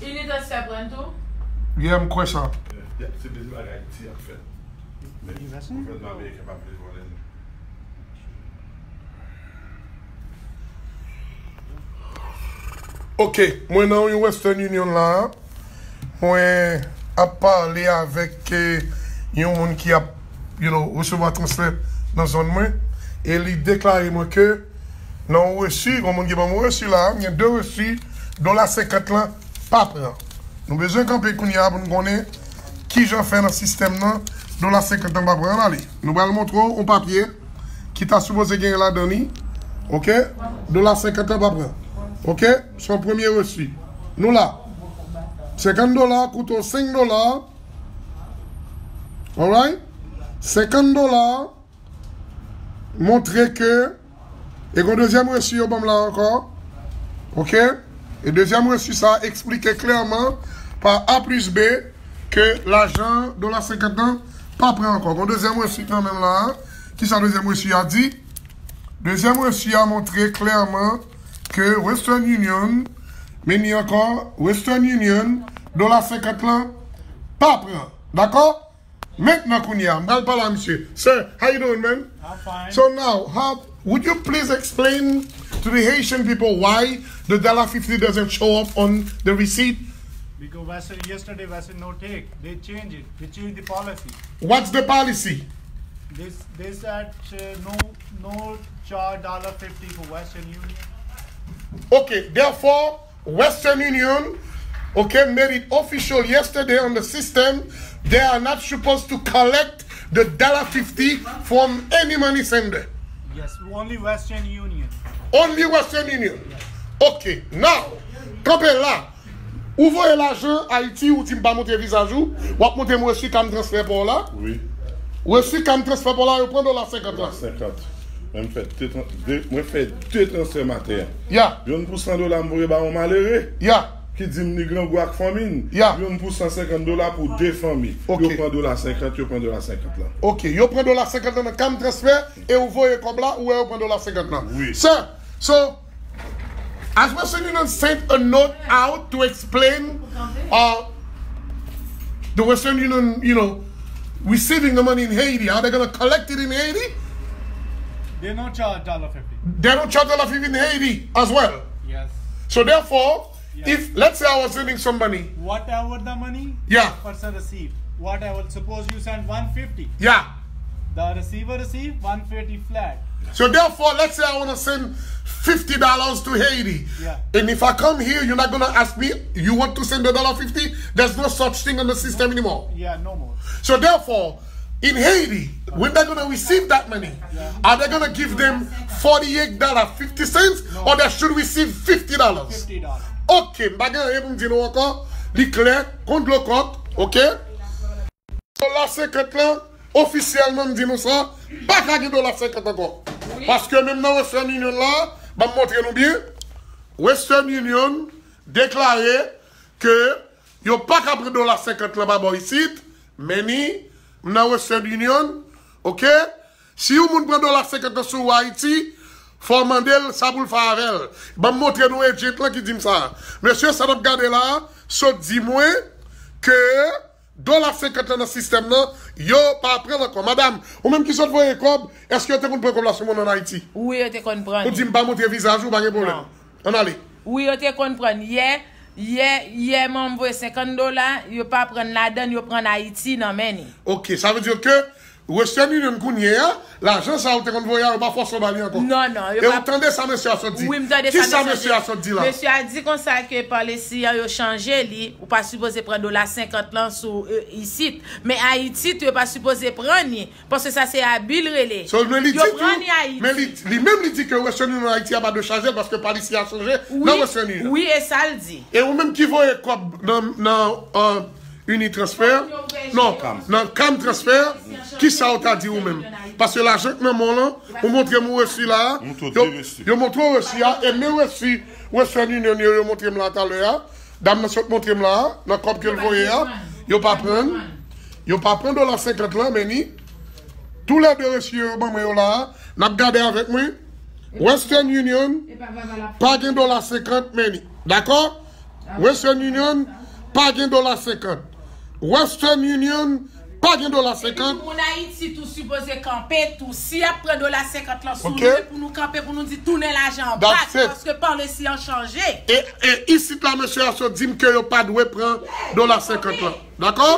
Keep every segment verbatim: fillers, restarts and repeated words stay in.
Unitransfer pran l tou? Yeah, m kwè sa. Se bezwen bagay ti ap fèt. Men gouvènman ameriken pa vle vòlè nou. Ok, mwen nan yon Western Union la. Mwen ap pale avèk eh, yon moun ki ap you know, resevwa transfè nan zòn mwen. E li deklare mwen ke nan yon resi, yon moun ki ban mwen resi la, gen de resi, dola senkant lan pa pran. Nou bezwen kanpe kounye a pou n konnen kijan fè nan sistèm nan, dola senkant lan pa pran. Ann ale. Nou pral montre w yon papye ki ta sipoze gen ladan li. Ok? Dola senkant lan pa pran. Ok? Se yon premye resi. Nou la. Senkant dola koute w senk dola. Alright? Senkant dola montre ke e gon dezyèm resi yo ban m la ankò. Ok? E dezyèm resi sa eksplike klèman pa A plis B ke lajan dola senkant lan pa pran ankò. Gon dezyèm resi kanmenm la. Kisa dezyèm resi a di? Dezyèm resi a montre klèman ke Western Union, men ni ankò, Western Union, dola senkant lan pa pran. Dakò? Mentnan kounye a, m pral pale a misye. Sir, how you doing, man? I'm fine. So now, how would you please explain to the Haitian people why the dollar fifty doesn't show up on the receipt? Because Western yesterday Western no take. They change it. They change the policy. What's the policy? They they said uh, no no charge dollar fifty for Western Union. Okay, therefore, Western Union, okay, made it official yesterday on the system. They are not supposed to collect the dollar fifty from any money sender. Yes, only Western Union. Only Western Union. Okay, now, kanpe la. Ou voye lajan Ayiti, ou di m pa montre vizaj ou, w ap montre m resi Cam Transfer pa w la. Wi. Resi Cam Transfer pa w la, yo pran dola senkant lan. Senkant. Mwen fè de tran- de- mwen fè de transfè maten an. Ya, Youn pou san dola m voye ba yon malere ya. Ki di m ni grangou ak fanmi n. Ya. Youn pou san senkant dola pou de fanmi. Ok. Yo pran dola senkant, yo pran dola senkant lan. Ok, yo pran dola senkant lan nan Cam Transfer e ou voye kòb la, ou wè yo pran dola senkant lan. Wi. Sir, so, as Western Union sent a note out to explain uh, the Western Union, you know, receiving the money in Haiti, are they going to collect it in Haiti? They no charge dollar fifty. They don't charge dollar fifty in Haiti as well. Yes. So therefore, Yes. if let's say I was sending some money, Whatever the money, Yeah. Person receive. Whatever. Suppose you send one fifty. Yeah. The receiver receive one fifty flat. So therefore, let's say I want to send fifty dollars to Haiti. Yeah. And if I come here, you're not going to ask me, you want to send a dollar fifty? There's no such thing in the system anymore. Yeah, no more. So therefore, in Haiti, when they're going to receive that money, are they going to give them forty-eight dollars fifty cents or they should receive fifty dollars? Fifty dollars. Ok, m pa gen anyen pou m di nou ankò. Li klè, kon dlo kòk, ok? Dola senkant lan, ofisyèlman m di nou sa, pa ka gen dola senkant ankò. Paske menm nan Western Union la, ban m montre nou byen, Western Union deklare ke yo pa ka pran dola senkant lan pa bò isit, men ni m nan Western Union, ok? Si yon moun pran dola senkant lan sou ou Ayiti, fò w mande l sa pou l fè avè l. Ban m montre nou agent lan ki di m sa. Mesye sa n ap gade la a, sot di mwen ke dola senkant lan nan sistèm nan, yo pa pran l ankò. Madanm, ou menm ki sot voye kòb, èske yo te konn pran kòb la sou moun ann Ayiti? Wi, yo te konn pran. Ou di m pa montre vizaj ou, pa gen pwoblèm. Non. Ann ale. Wi, yo te konn pran. Yè, yè, yè, mwen voye senkant dola, yo pa pran ladan, yo pran Ayiti nan men ni. Ok, sa vle di ke Western Union kounye a, lajan sa ou te konn voye a, yo pa fòse w ba li ankò. Non, non, yo E pa- ou tande sa mesye a sot di? Wi, m tande Ki sa sa mesye mesye a sot di la? Mesye a di konsa ke pa lesi an yo chanje li, ou pa sipoze pran dola senkant lan sou euh, isit. Men Ayiti tou, yo pa sipoze pran ni, paske sa se abi l rele. So, men li Yo di pran ni tou, Ayiti. men li, li menm li di ke Western Union Ayiti a pa de chaje paske pa li si a chanje Wi, nan Western Union. Wi, e sa l di. E ou menm ki voye kòb nan, nan uh, Unitransfer, non, nan Cam Transfer, ki sa ou ta di ou menm? Paske lajan k nan men w lan, ou montre m ou resi la, Montre yo, resi. Yo montre w resi a, e men resi Western Union yo, yo montre m la talè a, dam nan sot montre m la, nan kòb ke l voye a, yo pa pran, yo pa pran dola senkant lan, men ni, tou lè de resi yo, yo ban mwen yo la, n ap gade avèk mwen, Western Union, pa gen dola senkant, men ni, dakò? Western Union pa gen dola senkant. Western Union pa gen dola senkant. Moun Ayiti tou sipoze kanpe tou. Si y ap pran dola senkant lan sou nou, pou nou kanpe, pou nou di tounen lajan an bak, paske pale si an chanje. E, e isit la, mesye a sot di m ke yo pa dwe pran dola senkant lan. Dakò?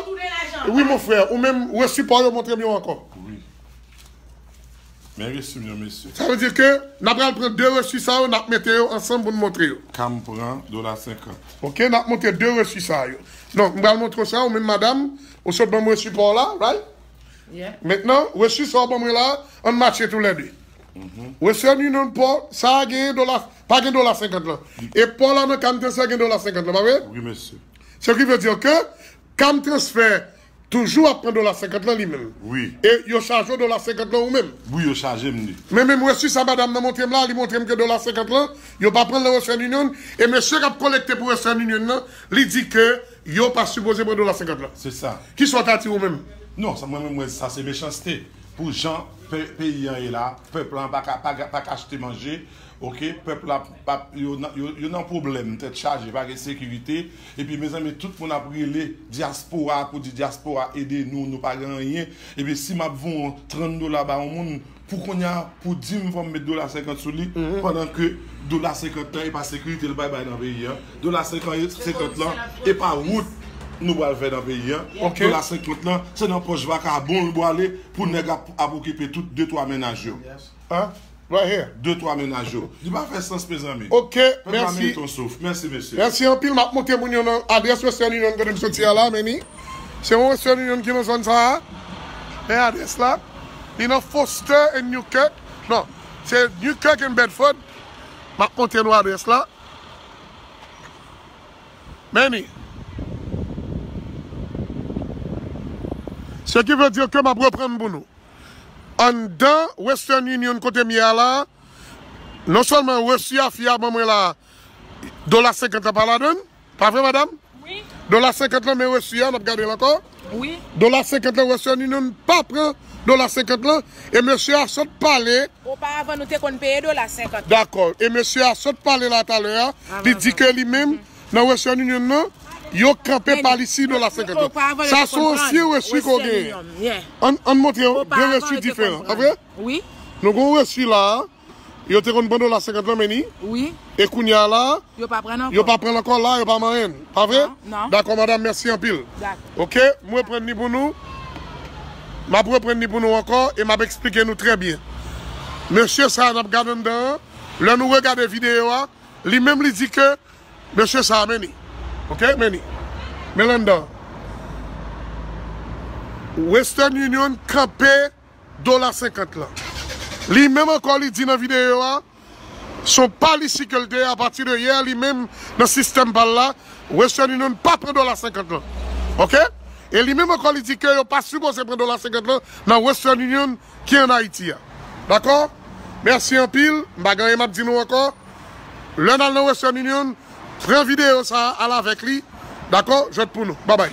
Wi, mon frè, ou menm, resipò yo montre m yo ankò. Men resi m yo, mesye. Sa vle di ke n ap pral pran de resi sa yo, n ap mete yo ansanm pou n montre yo. Ka m pran dola senkant. Ok, n ap montre de resi sa yo. Non, m pral montre w sa, ou menm madanm, ou sot ban m resi pa w la, right? Yeah. Mentnan, resi sa w ban mwen la, ann matche toulède. Mhm. Western Union pa w, sa a genyen dola, pa gen dola senkant lan. E pa w la nan Cam Transfer gen dola senkant lan, pa vre? Wi, mesye. Ce qui veut dire que Cam Transfer toujou ap pran dola senkant lan li menm. Wi. E yo chaje w dola senkant lan ou menm. Wi, yo chaje m li. Men menm resi sa madanm nan montre m la, li montre m ke dola senkant lan, yo pa pran l nan Western Union, e mesye k ap kolekte pou Western Union nan, li di ke yo pa sipoze pran dola senkant lan. Se sa. Kisa w ta di ou menm? Non, sa mwen menm, mwen, sa se mechanste. Pou jan pe-, peyi an ye la, pèp lan pa ka, pa ka, pa ka achte manje, ok? Pèp la, pa, yo nan, yo, yo nan pwoblèm, tèt chaje, pa gen sekirite. Epi, mezanmi, tout moun ap rele dyaspora pou di dyaspora ede nou, nou pa gen anyen. Epi, si m ap voye trant dola ba yon moun, pou kounye a, pou di m fò m met dola senkant sou li, pandan ke dola senkant lan e pa sekirite l bay bay nan peyi an. Dola senkant, senkant lan, e pa wout nou pral fè nan peyi an. Ok. Dola senkant lan, se nan pòch vakabon l pwale pou nèg ap, ap okipe tout de twa mennaj yo. Hein? Right here. De twa mennaj yo. Li pa fè sans, mezanmi. Ok, mèsi. Pèp la merite yon souf. Mèsi, mesye. Mèsi anpil. M ap montre moun yo nan adrès Western Union kote m soti a la, Manny. Se yon Western Union ki nan zòn sa a. Men adrès la. Li nan Foster and Newkirk. Non, se Newkirk and Bedford. M ap montre nou adrès la. Manny. Ce qui veut dire que m ap reprann pou nou. Anndan Western Union kote m ye a la, non sèlman resi a fi a ban mwen la, dola senkant la pa ladan l, pa vre, madanm? Wi. Dola senkant lan, men resi a, n ap gade l ankò. Wi. Dola senkant lan, Western Union pa pran dola senkant lan, e mesye a sot pale. Oparavan, nou te konn peye dola senkant. Dakò. E mesye a sot pale la talè a, li di ke li menm, nan Western Union nan, yo kanpe pa li si dola senkant lan. Sa se yon ansyen resi ke w genyen. Ann, ann montre yo de resi diferan, pa vre? Wi. Nou gen yon resi la a, yo te konn pran dola senkant lan, Manny. Wi. E kounye a la, yo pa pran l ankò la, yo pa manyen l, pa vre? Non, non. Dakò, madanm, mèsi anpil. Dakò. Ok, m reprann li pou nou. M ap reprann li pou nou ankò e m ap eksplike nou trè byen. Mesye sa a n ap gade anndan an, lè nou regade videyo a, li menm li di ke mesye sa a, Manny. Ok, Manny. Men l anndan an. Western Union kanpe dola senkant lan. Li menm ankò, li di nan videyo a, se yon pa li si ke l te ye, apati de yè, li menm nan sistèm pa l la, Western Union pa pran dola senkant lan. Ok? E li menm ankò, li di ke yo pa sipoze pran dola senkant lan nan Western Union ki ann Ayiti a. Dakò? Mèsi anpil. M pa gen anyen m ap di nou ankò. Lè n al nan Western Union, pran videyo sa a, al avèk li. Dakò? Jwèt pou nou. Babay.